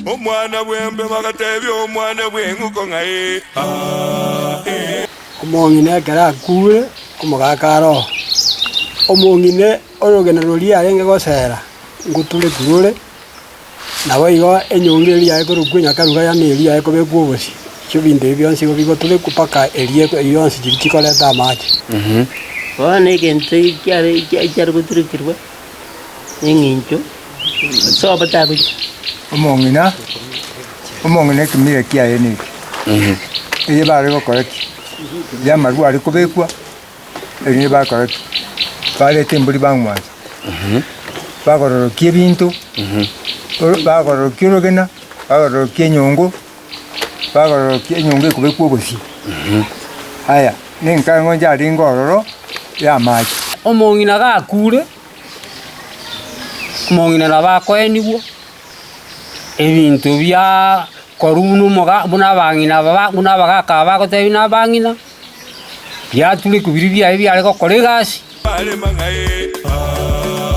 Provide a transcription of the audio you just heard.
Omwana bw'embe bagatebia omwana bw'eng'uko ng'a ee, aa, ee. Omong'ina ekero akure, omogaka aroo. Omong'ina orogena roria arenge gosera, ngotureku rore, Naboigo enyongo eria yaye korokwa enyakaruga yaani eria yaye kobekwa obosie, ebinto ebi bionsi igo bigoturekwa mpaka eria yonsi chiria chikoreta amache. Bono egento kiare kiare goturekerwa neng'encho sobo tagochia. Omong'ina, omong'ina ekemira kiaye neke, eye bare gokora ki? Ya amarwa are kobekwa, erinde bakora ki? Bareta embori bang'wansa, bagororokia ebinto, oro bagororokia orogena, bagororokia enyongo, bagororokia enyongo ekobekwa obosie. Aya, na enkang'o yarenge ororo ya amache. Omong'ina gakure, omong'ina nabo akoenigwa, ebinto biaa korwa buna omoga buna abang'ina aba ba buna abagaka aba bagotebia na abang'ina, biaturekwa biria biaye biare gokora egasi. Bare mang'ae, aa.